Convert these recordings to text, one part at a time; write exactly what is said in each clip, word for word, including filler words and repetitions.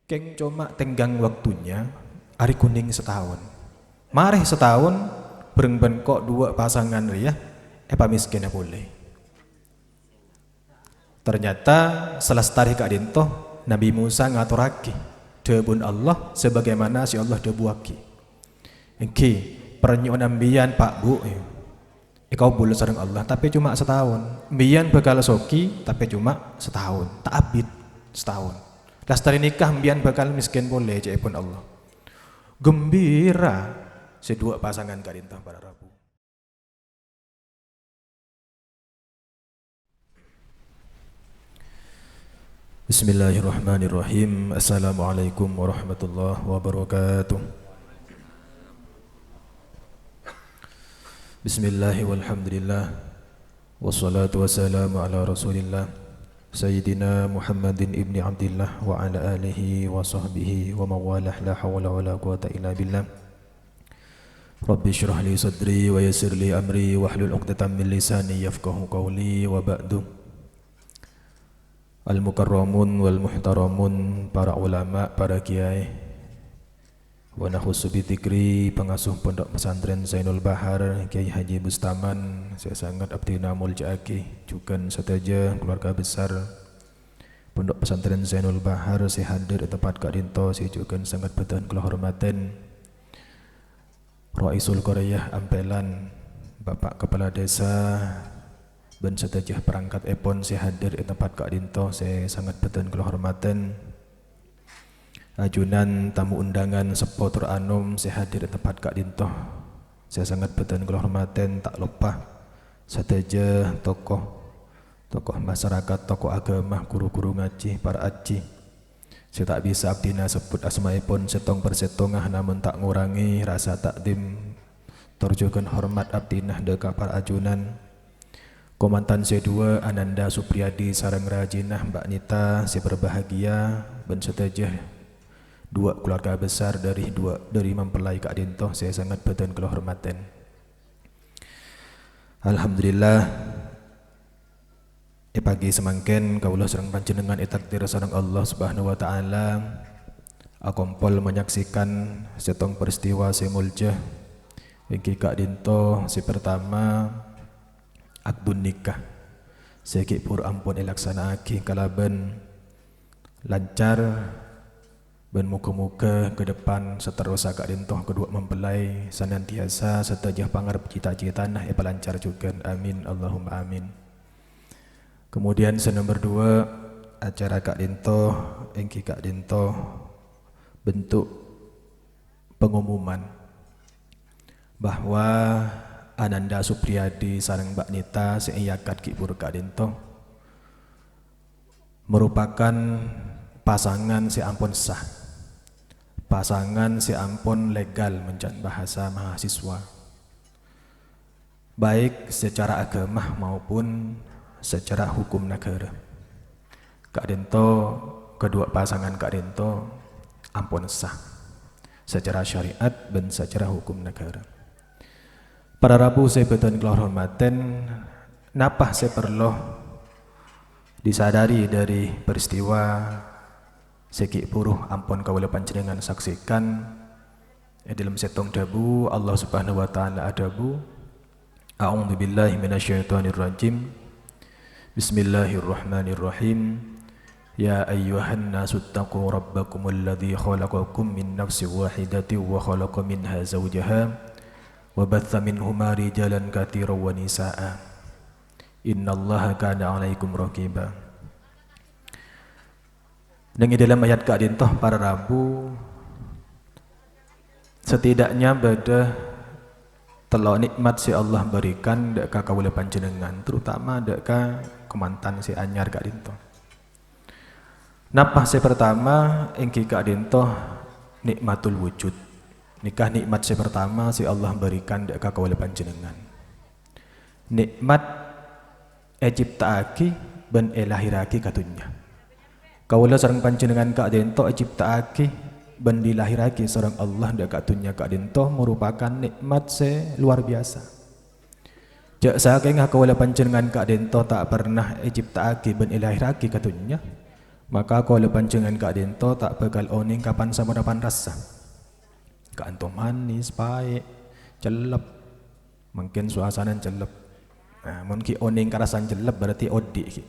Kèng coma tèngghâng waktunya arè ghunèng sataon. Marè sataon, bhâreng bân ko' duwâ' pasangan rèya èpamèskèna polè. Ternyata salastarè ka'dinto Nabbhi Musa ngatorraghi dhâbuna Allah sabagaimana sè Allah dhâbuwaghi. Èngghi, parnyo'ona mbiyân, Pa', Bu', èkabul sareng Allah, tapè coma sataon. Mbiyân bhâkal soghi, tapè coma sataon. Ta' abit, sataon. Lastarè nèka mbiyân bhâkal mèskèn polè, ca'èpon Allah. Ghembira sè duwâ' pasangan ka'dinto para rabu. Bismillahirrahmanirrahim. Assalamualaikum warahmatullahi wabarakatuh. Bismillah walhamdulillah. Wassalatu wassalamu ala Rasulillah, Sayyidina Muhammadin ibni Abdillah wa ala alihi wa sahbihi wa mawalah, la hawla wa la quwata illa billah. Rabbi syrah li sadri wa yassir li amri wahlul uqdatam min lisani yafqahu qawli, wa ba'du. Al-mukarramun wal muhtaramun, para ulama, para kiai. Wa nakhussu bi dzikri pangasuh Pondok Pesantren Zainul Bahar, Kiai Haji Bustaman, sè sanget abdhina molja'aghi, jhughân sadhâjâ keluarga besar Pondok Pesantren Zainul Bahar sè hadir è tempat ka'dinto, sè jhughân sanget bhâdhân kaulâ hormatè. Raisul Qaryah Ampelan, Bapak Kepala Desa, bân sadhâjâ perangkatèpon sè hadir è tempat ka'dinto sè sanget bhâdhân kaulâ hormatè. Ajunan tamu undangan seppo tor anom sè hadir è tempat ka'dinto sè sanget bhâdhân kaulâ hormatè, ta' loppa sadhâjâ tokoh, tokoh masyarakat, tokoh agama, guru-guru ngajhi, para ajhi. Sè ta' bisa abdhina sebbhut asmaèpon sèttong-persèttonga, namong ta' ngorangè rasa ta'dzim tor jhughân hormat abdhina dâ' ka para ajunan. Kamantan sè duwâ', Ananda Supriyadi sareng rajina Mbak Nita sè berbahagia, bân sadhâjâ duwâ' keluarga besar dâri duwâ', dâri mempelai ka'dinto sè sanget bhâdhân kaulâ hormatè. Alhamdulillah, è pagi samangkèn kaulâ sareng panjhennengngan ètakdir sareng Allah Subhanahu wa Ta'ala akompol manyaksikan sèttong peristiwa sè molja, èngghi ka'dinto sè partama, akdun nikah sè ghi' pur ampon èlaksana'aghi kalabân lancar, bân moghâ-moghâ ka depan saterrossa ka'dinto kaduwâ mempelai sanantiyasa sadhâjâ pangarep cita-citana èpalancar jhughân. Amin, Allahumma amin. Kemudian sè nomor dua, acara ka'dinto èngghi ka'dinto bentuk pengumuman bahwa Ananda Supriyadi sareng Mbak Nita sè èakad ghi' pur ka'dinto merupakan pasangan sè ampon sah, pasangan sè ampon legal, mencan bahasa mahasiswa, baik secara agama maupun secara hukum negara. Ka'dinto, kedua pasangan ka'dinto ampon sah secara syariat bân secara hukum negara. Para rabu sè bhâdhân kaulâ hormatè, napa sè parlo disadari dâri peristiwa sè ghi' bhuru ampon kaulâ panjhennengngan saksèkan? È dâlem sèttong dhâbu, Allah Subhanahu wa Ta'ala adhâbu, "A'udzubillahi minasyaitonirrajim. Bismillahirrahmanirrahim. Ya ayyuhan nasu taqu rabbakumul ladzi khalaqakum min nafsin wahidatin wa khalaqa minha zawjaha wa batsa minhuma rijalan katsiran wa nisa'a. Innallaha kana 'alaikum raqiba." Neng è dâlem ayat ka'dinto, para rabu, setidaknya bâdâ tello' nikmat sè Allah berikan dâ' ka kaulâ panjhennengngan, terutama dâ' ka kamantan sè anyar ka'dinto. Napa sè partama? Èngghi ka'dinto nikmatul wujud. Nèka nikmat sè partama sè Allah berikan dâ' ka kaulâ panjhennengngan. Nikmat ècipta'aghi bân èlahèrraghi ka dhunnya. Kaulâ sareng panjhennengngan ka'dinto ècipta'aghi bân dilahèrraghi sareng Allah dâ' ka dhunnya ka'dinto merupakan nikmat sè luar biasa. Jhâ' sakènga kaulâ panjhennengngan ka'dinto ta' pernah ècipta'aghi bân èlahèrraghi ka dhunnya, Maka kaulâ panjhennengngan ka'ḍinto ta' bhâkal onèng kapan saponapan rassa. Ka'ḍinto manis, paè', cellep. Mangkèn suasana cellep. Nah, mon ghi' onèng karasan cellep berarti oḍi' ghi'.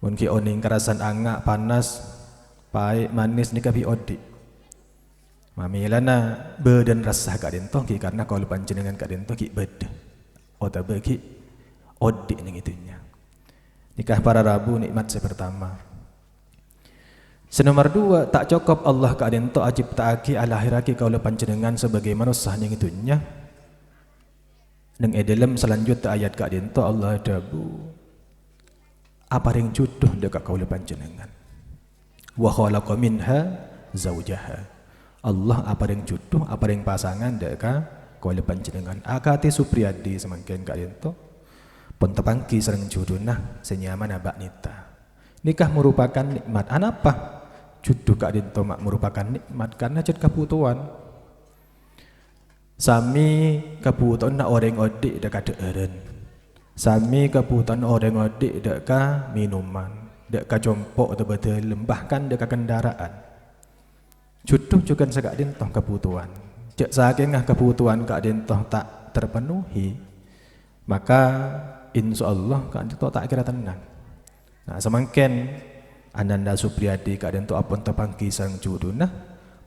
Mon ghi' onèng karasan anga', panas, paè', manis nèka bi' oḍi'. Mamèlana bâḍâna rassa ka'ḍinto ghi' karna kaulâ panjhennengngan ka'ḍinto ghi' bâḍâ otabâ ghi' oḍi' neng è dhunnya. Nèka para rabu nè'mat sè partama. Sè nomer ḍuwâ', ta' cokop Allah ka'ḍinto acipta'aghi, alahèrraghi kaulâ panjhennengngan sabâgâi manossa neng è dhunnya. Neng è ḍâlem salanjhuttâ ayat ka'ḍinto Allah adhâbu, "Aparèng jhudhu ḍâ' ka kaulâ panjhennengngan." "Wa khalaqa minha zaujaha." Allah aparèng jhudhu, aparèng pasangan ḍâ' ka kaulâ panjhennengngan. Akadhi Supriyadi samangkèn ka'ḍinto pon tapangghi sareng jhudhuna sè nyamana Mbak Nita. Nèka merupakan nè'mat. Anapa jhudhu ka'ḍinto ma' merupakan nè'mat? Karna jhât kabhutowan. Samè kabhutowanna orèng oḍi' ḍâ' ka ḍhâ'ârân. Samè kabhutowanna orèng oḍi' ḍâ' ka mènoman, ḍâ' ka compo' otabâ ḍâlem, bahkan ḍâ' ka kendaraan. Jhudhu jhughân saka'ḍinto kabhutowan. Jhâ' sakènga kabhutowan ka'ḍinto ta' terpenuhi, maka insyaallah ka'ḍinto ta' kèra tennang. Nah, samangkèn Ananda Supriyadi ka'ḍinto apon tapangghi sareng jhudhuna,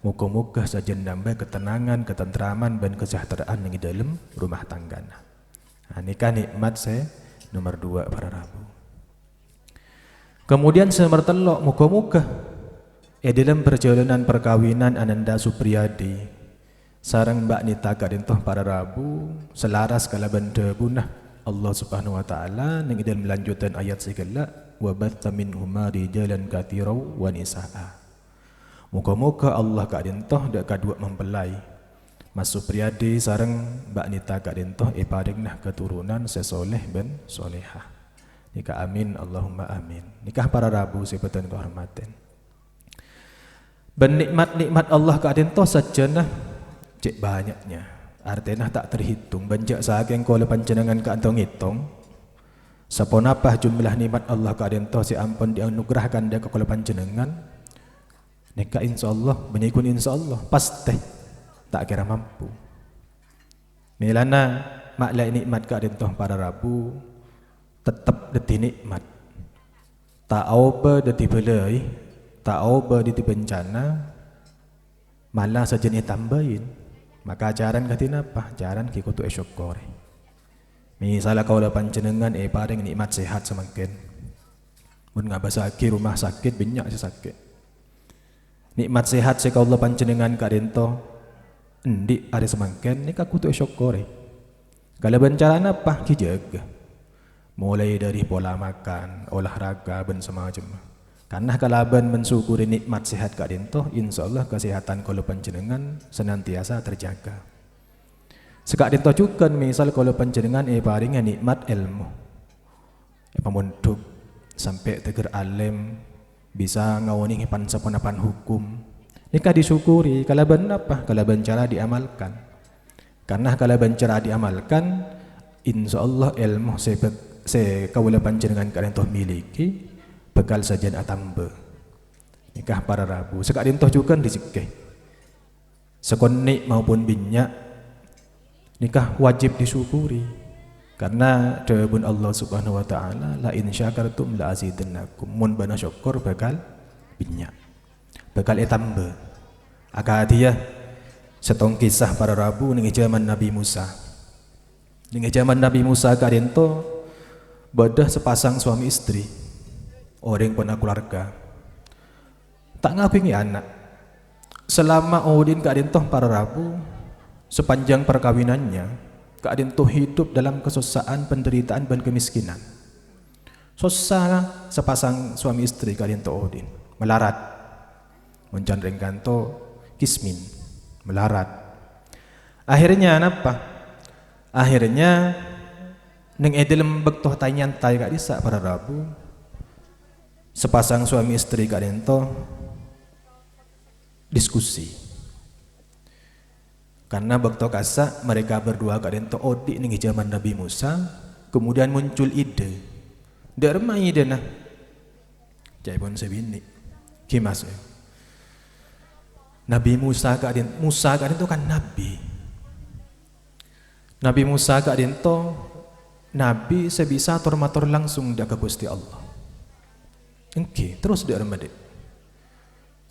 moghâ-moghâ sajân nambâi katennangan, katentraman, bân kasejahteraan neng è ḍâlem rumah tanggana. Nah, nèka nè'mat sè nomer ḍuwâ', para rabu. Kemudian sè nomer tello', moghâ-moghâ è ḍâlem parjhâlânan parkabinan Ananda Supriyadi sareng Mbak Nita ka'ḍinto, para rabu, salaras kalabân dhâbuna Allah Subhanahu wa Ta'ala neng è ḍâlem lanjutan ayat sè ghellâ', "Wa baththa minhuma rijalan katsiran wa nisa'a." Moghâ-moghâ Allah ka'ḍinto ḍâ' ka ḍuwâ' mempelai, Mas Supriyadi sareng Mbak Nita ka'ḍinto èparèngana katoronan sè soleh bân solehah. Nèka amin, Allahumma amin. Nèka para rabu sè bhâdhân kahormadhân. Bân nè'mat-nè'mat Allah ka'ḍinto sajjhâna cè' bânnya'na, artèna ta' terhitung, bân jhâ' sakèng kaulâ panjhennengngan ka'ḍinto ngètong saponapa jumlah nè'mat Allah ka'ḍinto sè ampon dianugerahkan ḍâ' ka kaulâ panjhennengngan. Nèka insyaallah, bânnya' ghun insyaallah, pastè ta' kèra mampu. Mèlana ma'lè nè'mat ka'ḍinto para rabu, tettep dhâddhi nè'mat. Ta' aobâ dhâddhi bâlâi, ta' aobâ dhâddhi bencana, mala sajân ètambâi. Maka carana kadhi napa? Carana ghi' kodhu èsokkorè. Misalla kaulâ panjhennengngan èparèng nè'mat sehat samangkèn. Mon ngabâsaghi roma sakè', bânnya' sè sakè'. Nè'mat sehat sè kaulâ panjhennengngan ka'ḍinto anḍi' arè samangkèn nèka kodhu èsokkorè. Kalabân cara napa? Ghi jâgâ. Molaè ḍâri pola makan, olahraga, bân samacemma. Karna kalabân mensyukuri nè'mat sehat ka'ḍinto, insyaallah kasehatan kaulâ panjhennengngan senantiasa terjaga. Saka'ḍinto jhughân, misal kaulâ panjhennengngan èparèngè nè'mat èlmo. Èpamondhuk sampè' teggher alèm, bisa ngaonèngè pan-saponapan hukum. Nèka disyukuri kalabân napa? Kalabân cara diamalkan. Karna kalabân cara diamalkan, insyaallah èlmo sè bâk-, sè kaulâ panjhennengngan ka'ḍinto miliki bhâkal sajân atamba. Nèka para rabu, saka'ḍinto jhughân rejhekkè. Sakonè' maupun bânnya', nèka wajib disyukuri. Karna dhâbuna Allah Subhanahu wa Ta'ala, "La in syakartum la azidannakum." Mon bâ'na sokkor bhâkal bânnya'. Bhâkal ètamba. Akadhiyâ sèttong kisah para rabu nèng è jhâman Nabbhi Musa. Nèng è jhâman Nabbhi Musa ka'ḍinto bâḍâ sapasang suami istri, orèng pona kalowarga. Ta' ngaghungè ana'. Salama oḍi'na ka'ḍinto para rabu, sapanjhâng parkabinannya, ka'ḍinto hidup dalam kasossa'an, penderitaan, bân kamiskinan. Sossa sapasang suami istri ka'ḍinto oḍi'na, malarat. Mon can rèng kanto kismin, malarat. Akhirnya napa? Akhirnya nèng è ḍâlem bâkto ta' nyantai ka'ḍissa' para rabu, sapasang suami istri ka'ḍinto diskusi. Karna bâkto kassa' mereka berdua ka'ḍinto oḍi' nèng è jhâman Nabbhi Musa, kemudian muncul ide. Ḍâ' remma idena? Ca'èpon sè binè'. Ghi, Mas, ya. Nabi Musa ka'din-, Musa ka'dinto kan nabi. Nabi Musa ka'dinto nabi sè bisa tor-mator langsung dâ' ka Ghustè Allah. Èngghi, terros dâ' remma, Dhi'?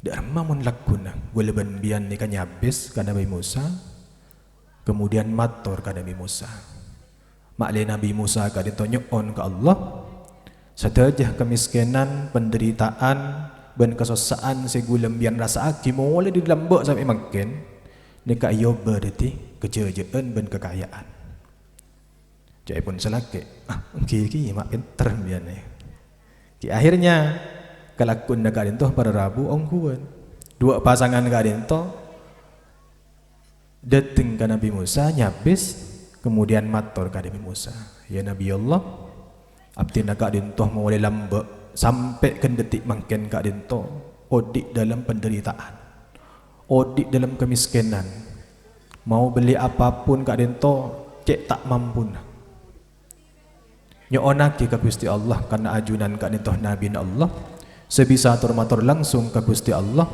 Dâ' remma mon lagghuna, ghulâ bân bi'en nèka nyabis ka Nabi Musa, kemudian mator ka Nabi Musa. Ma'lè Nabi Musa ka'dinto nyo'on ka Allah, sadhâjâ kamèskènan, pandhârita'an, bân kasossa'an sè ghulâ bân bi'en rassa'aghi molaè dâri lambâ' sampè' mangkèn, nèka èobâ dhâddhi kajâjâ'ân bân kakajâ'ân. Ca'èpon sè lakè', "Ah, èngghi, èngghi, ma' pènter bi'en, ya." Ghi, akhirnya, kalakowanna ka'dinto para rabu ongghuwân. Duwâ' pasangan ka'dinto dâteng ka Nabi Musa, nyabis, kemudian mator ka Nabi Musa, "Ya Nabi Allah, abdhina ka'dinto molaè lambâ' sampè' ghân dhâddhi mangkèn ka'dinto odi' dâlem pandhârita'an, odi' dâlem kamèskènan. Mau bellè apapun ka'dinto cè' ta' mampuna." Nyo'onnaghi ka Ghustè Allah, karna ajunan ka'dinto nabina Allah, sè bisa tor-mator langsung ka Ghustè Allah,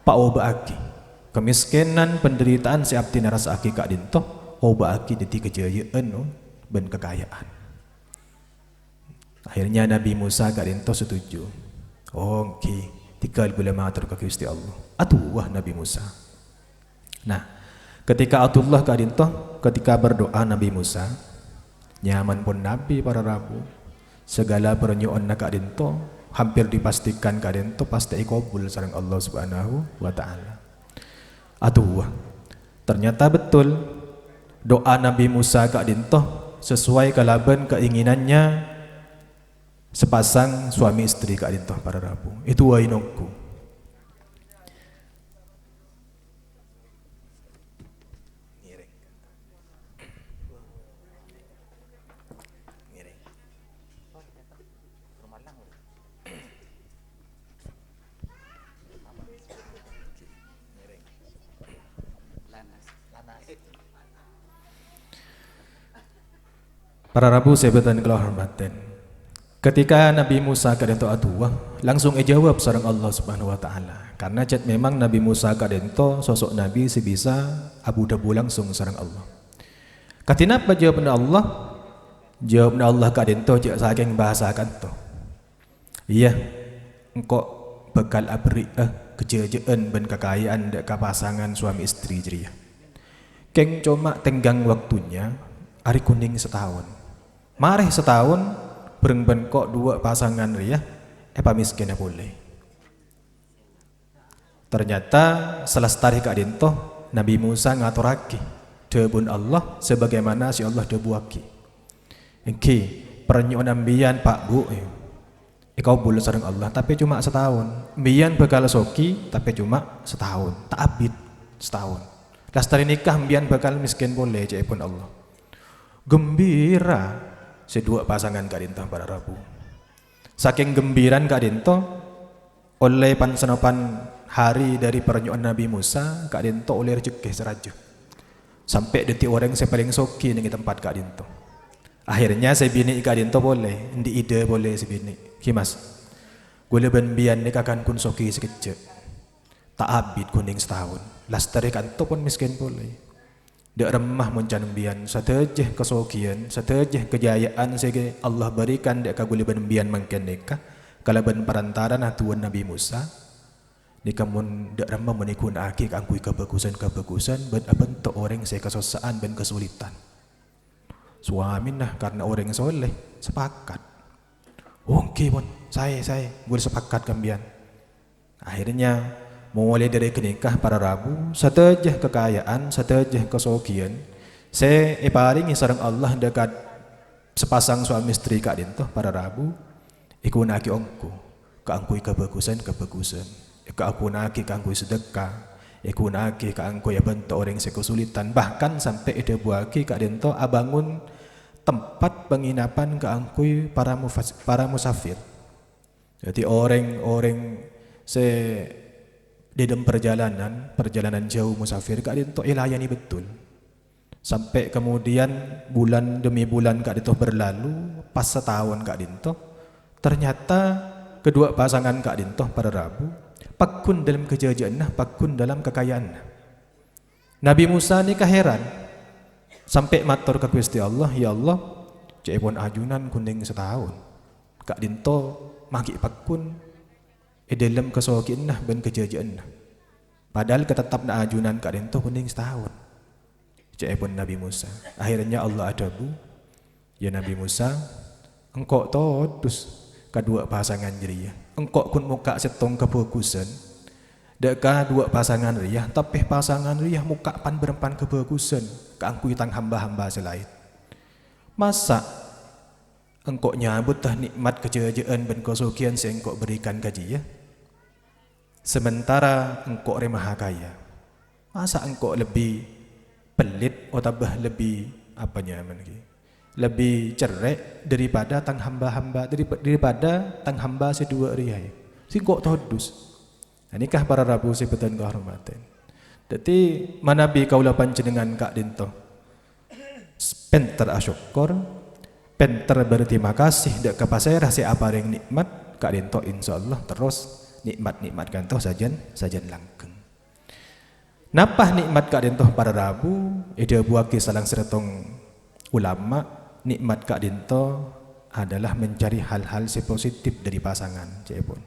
paobâ'aghi kamèskènan, pandhârita'an sè abdhina rassa'aghi ka'dinto, obâ'aghi dhâddhi kajâjâ'ân bân kakajâ'ân. Akhirnya Nabi Musa ka'dinto setuju. "Oh, èngghi, tèghâl ghulâ mator ka Ghustè Allah." Adu'a Nabi Musa. Nah, ketika Abdullah ka'dinto, ketika berdoa Nabi Musa, nyamana pon nabi para rabu, segala parnyo'onna ka'dinto hampir dipastikan ka'dinto pastè èkobul sareng Allah Subhanahu wa Ta'ala. Adu'a, ternyata betul doa Nabi Musa ka'dinto sesuai kalabân keinginannya sepasang suami istri ka'dinto para rabu. Èdu'aè ongghu. Ngiring. Ngiring. Ngiring. Para rabu sè bhâdhân kaulâ hormatè. Ketika Nabi Musa ka'dinto adu'a, langsung èjâwâb sareng Allah Subhanahu wa Ta'ala. Karna cèt memang Nabi Musa ka'dinto sosok nabi sè bisa abu-dhâbu langsung sareng Allah. Kadhi napa jâwâbbhâ Allah? Jâwâbbhâ Allah ka'dinto jhâ' sakèng bhâsa ka'dinto. Iyâ, engko' bhâkal aberri'â kajâjâ'ân bân kakajâ'ân dâ' ka pasangan suami istri jârèya. Kèng coma tenggang waktunya arè ghunèng sataon. Marè sataon, bhâreng bân ko-, duwâ' pasangan rèya èpamèskèna polè. Ternyata salastarè ka'dinto Nabi Musa ngatorraghi dhâbuna Allah sabagaimana sè Allah dhâbuwaghi. Èngghi, parnyo'onna mbiyân, Pak, Bu, èkabul sareng Allah, tapè coma sataon. Mbiyân bhâkal soghi, tapè coma sataon. Ta' abit sataon. Lastarè nèka mbiyân bhâkal mèskèn polè, ca'èpon Allah. Ghembira sè duwâ' pasangan ka'dinto para rabu. Sakèng ghembirana ka'dinto, ollè pan-sanapan hari dâri parnyo'on Nabi Musa, ka'dinto ollè rejhekkè sè rajâ. Sampè' dhâddhi orèng sè palèng soghi nèng è tempat ka'dinto. Akhirnya sè binè' ka'dinto polè, andi' idè polè sè binè'. "Ghi, Mas, ghulâ bân mbiyân nèka kan ghun soghi sakejjhâ'. Ta' abit ghunèng sataon. Lastarè ka'dinto pon mèskèn polè. Dâ' remma mon can mbiyân, sadhâjâ kasoghiyân, sadhâjâ kajâjâ'ân sè Allah bhârikan dâ' ka ghulâ bân mbiyân mangkèn nèka, kalabân parantarana du'âna Nabi Musa, nèka mon dâ' remma mon èghuna'aghi kaangghuy kabhâghusân-kabhâghusân bân abhânto orèng sè kasossa'an bân kasulètan." Suamina karna orèng solè, sapakat. "Oh, èngghi, pon. Saè, saè. Ghulâ sapakat ka mbiyân." Akhirnya, molaè dâri ghânèka para rabu, sadhâjâ kakajâ'ân, sadhâjâ kasoghiyân sè èparèngè sareng Allah dâ' ka sapasang suami istri ka'dinto para rabu, èghuna'aghi ongghu kaangghuy kabhâghusân-kabhâghusân, èkaghuna'aghi kaangghuy sadhekka, èghuna'aghi kaangghuy abhânto orèng sè kasulètan, bahkan sampè' èdhâbuwaghi ka'dinto abângon tempat penginapan kaangghuy para mufas-, para musafir. Dhâddhi, orèng-orèng sè dâlem parjhâlânan, parjhâlânan jhâu, musafir ka'dinto èlayani betul. Sampè' kemudian bulan demi bulan ka'dinto berlalu, pas sataon ka'dinto, ternyata Kaduwâ' pasangan ka'dhinto para rabu, paggun dâlâm kajhâjâ'ânna, paggun dâlâm kakayaanna. Nabi Musa nèka heran, sampè' mator ka Ghustè Allah, "Ya Allah, ca'èpon ajunan ghun nèng sataon. Ka'dhinto maghi' paggun è dâlâm kasoghiyânna bân kajhâjâ'ânna. Padahal katettepna ajunan ka'dhinto ghun nèng sataon," ca'èpon Nabi Musa. Akhirnya Allah adhâbu, "Ya Nabi Musa, engko' todus kaduwâ' pasangan jârèya. Engko' ghun mokka' sèttong kabhâghusân dâ' kaduwâ' pasangan rèya, tapè pasangan rèya mokka' pan-bârâmpan kabhâghusân kaangghuy tang hamba-hamba sè laèn. Masa' engko' nyabhuttâ nè'mat kajhâjâ'ân bân kasoghiyân sè engko' bhârrikan ka jiyâ? Sementara engko' rè maha kaya. Masa' engko' lebbi pellit otabâ lebbi, apa nyamana ghi? Lebbi cerrè' dâripada tang hamba-hamba, dâri-, dâripada tang hamba sè duwâ' rèya, yâ? Sèngko' todus." Nah, nèka para rabu sè bhâdhân kahormadhân. Dhâddhi, manabi kaulâ panjhennengngan ka'dhinto pènter asokkor, pènter berterima kasih dâ' ka pasèra sè aparèng nè'mat, ka'dhinto insyaallah terros nè'mat-nè'mat ka'dhinto sajân, sajân langghâng. Napa nè'mat ka'dhinto para rabu? Èdhâbuwâghi salang sèttong ulama, nè'mat ka'dhinto adalah mencari hal-hal sè positif dâri pasangan, ca'èpon.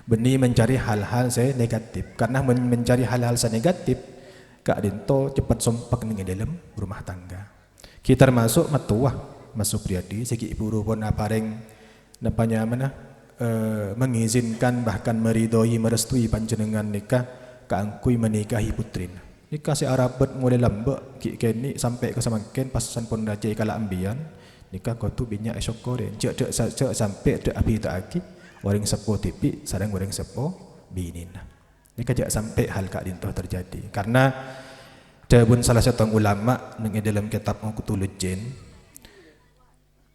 Bânnè mencari hal-hal sè negatif. Karena men-, mencari hal-hal sè negatif, ka'dhinto cepet sompek nèng è dâlem rumah tangga. Ghi' termasuk mattowa, Mas Supriyadi, sè ghi' bhuru pon aparèng, napa nyamana, eh, mengizinkan, bahkan meridhoi, merestui panjhennengngan nèka kaangghuy menikahi putrina. Nèka sè arabât molaè lambâ', ghi' kènè' sampè' ka samangkèn, pas sampon rajâ èkala' ambiyân, nèka kodhu bânnya' èsokkorè. Jhâ', jhâ', jhâ' sampè' dâ' abhidhâ'aghi orèng seppo dhibi' sareng orèng seppo binèna. Nèka jhâ' sampè' hal ka'dhinto terjadi. Karena dhâbuna salah sèttong ulama nèng è dâlem kètab Uqdul Jin,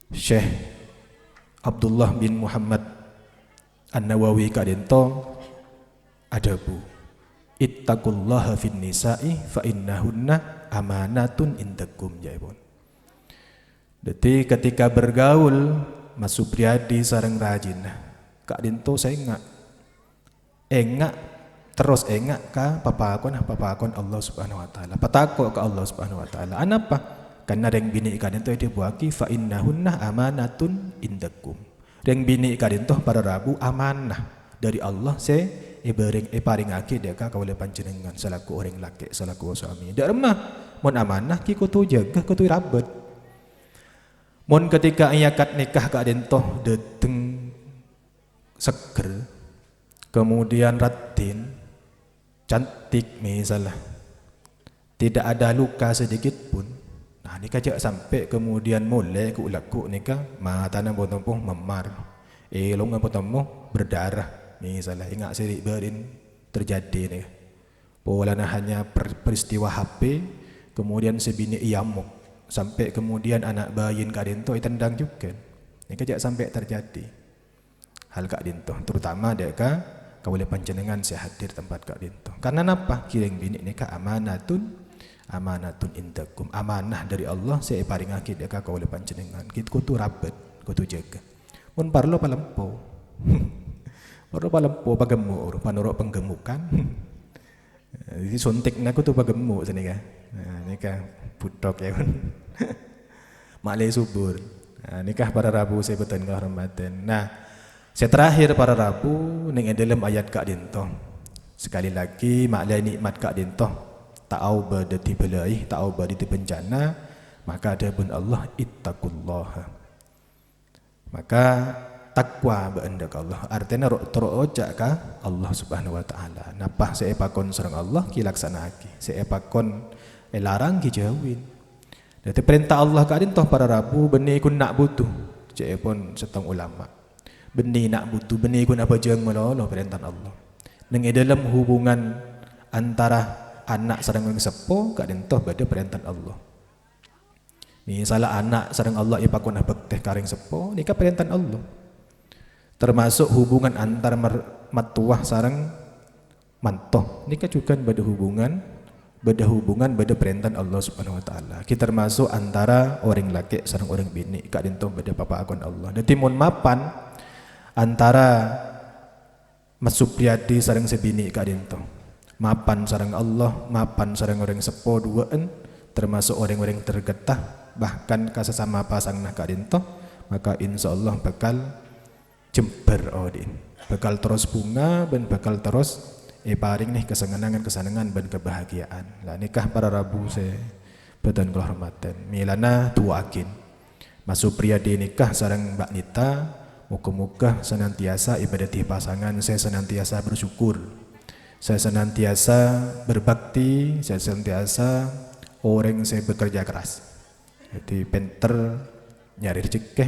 Syekh Abdullah bin Muhammad An-Nawawi ka'dhinto adhâbu, "Ittaqullaha fin nisa'i fa innahunna amanatun indakum," ca'èpon. Dhâddhi, ketika bergaul, Mas Supriyadi sareng rajina, ka'dhinto sènga'. Ènga', terros ènga' ka papakonna, papakon Allah Subhanahu wa Ta'ala. Patako' ka Allah Subhanahu wa Ta'ala. Anapa? Karena rèng binè' ka'dhinto èdhâbuwâghi, "Fa innahunna amanatun indakum." Rèng binè' ka'dhinto para rabu amanah dâri Allah sè èbâreng-, èparèngaghi dâ' ka kaulâ panjhennengngan salaku orèng lakè', salaku suami. Dâ' remma, mon amanah ghi' kodhu jâgâ, kodhu rabât. Mon ketika akad nikah ka'dhinto dâteng seger, kemudian raddhin, cantik misalnya, tidak ada luka sedikit pun. Nah, nèka jhâ' sampè' kemudian molè ghu'-lagghu' nèka matana bhunten-bhunten memmar, èlongnga bhunten-bhunten berdarah misalnya, ènga' sè ri'-bâri'en terjadi nèka. Polana hanya per-, peristiwa H P, kemudian sè binè' èamok, sampè' kemudian ana' bâjina ka'dhinto ètendang jhughân. Nèka jhâ' sampè' terjadi. Hal ka'dhinto, terutama dâ' ka kaulâ panjhennengngan sè hadir tempat ka'dhinto. Karena napa? Rèng binè' nèka amanatun, amanatun indakum. Amanah dâri Allah sè èparèngaghi dâ' ka kaulâ panjhennengngan. Ghi' kodhu rabât, kodhu jâgâ. Mon parlo palempo. Parlo palempo, pagemmo', panoro' penggemukan. Jadi suntikna kodhu pagemmo' sanèka. Nah, nèka bhuthok ya. Ma'lè subur. Nah, nèka para rabu sè bhâdhân kahormadhân. Nah, sè terakhir para rabu nèng è dâlem ayat ka'dhinto. Sekali lagi, ma'lè nè'mat ka'dhinto. Ta' aobâ dhâddhi bâlâi, ta' aobâ dhâddhi bencana, maka dhâbuna Allah, "Ittaqullaha." Maka takwa bâ'na ka Allah, artèna ro'-, terro oca' ka Allah Subhanahu wa Ta'ala. Napa sè èpakon sareng Allah, ghi' laksana'aghi. Sè èpakon èlarang, ghi' jhâuwi. Dhâddhi, parènta Allah ka'dhinto para rabu, "Bânnè ghun na'budu," ca'èpon sèttong ulama. "Bânnè na'budu," bânnè ghun abhâjâng malolo parèntana Allah. Nèng è dâlem hubungan antara ana' sareng orèng seppo, ka'dhinto bâdâ parèntana Allah. Misalla ana' sareng Allah èpakon abhâktè ka orèng seppo, nèka parèntana Allah. Termasuk hubungan antar mer-, mattowa sareng manto, nèka jhughân bâdâ hubungan, bâdâ hubungan, bâdâ parèntana Allah Subhanahu wa Ta'ala. Ghi' termasuk antara orèng lakè' sareng orèng binè', ka'dhinto bâdâ papakonna Allah. Dhâddhi, mon mapan, Antara Mas Supriyadi sareng sè binè' ka'dinto, mapan sareng Allah, mapan sareng orèng seppo duwâ'ân, termasuk orèng-orèng terdekat, bahkan ka sesama pasanganna ka'dinto, maka insyaallah bhâkal jembhâr odi'na, bhâkal terros bhunga bân bhâkal terros èparèngè kasennengngan-kasennengngan bân kabahagiya'an. La nèka para rabu sè bhâdhân kaulâ hormatè. Mèlana du'aaghi Mas Supriyadi nèka sareng Mbak Nita, moghâ-moghâ senantiasa èbhâdhâddhi pasangan sè senantiasa bersyukur, sè senantiasa berbakti, sè senantiasa orèng sè bekerja keras. Jadi pènter nyarè rejhekkè,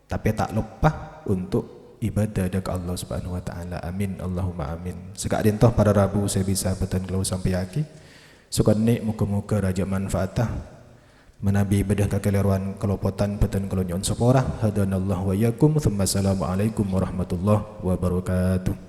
tapè ta' loppa untuk ibadah dâ' ka Allah Subhanahu wa Ta'ala. Amin, Allahumma amin. Saka'dinto para rabu sè bisa bhâdhân kaulâ sampèyaghi. Sakonè' moghâ-moghâ rajâ manfaatta. Manabi bâdâ kakalèrowan kalopotan bhâdhân kaulâ nyo'on sapora. Hadanallahu wa iyyakum. Tsumma assalamualaikum warahmatullahi wabarakatuh.